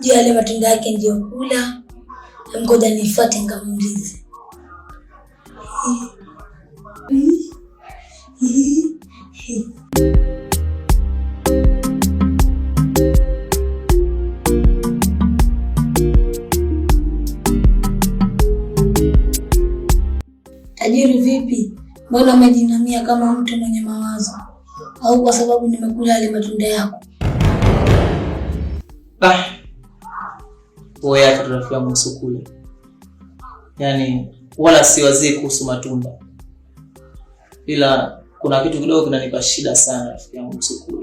Juu yale matunda yake ndiyo kula. Ngoja nifuate nikamuulize. Tajiri vipi? Mbona umejinamia kama mtu mwenye mawazo? Au kwa sababu nimekula yale matunda yako? Ah, wewe acha rafiki yangu msukule. Yaani wala siwazii kuhusu matunda, ila kuna kitu kidogo kinanipa shida sana rafiki yangu msukule.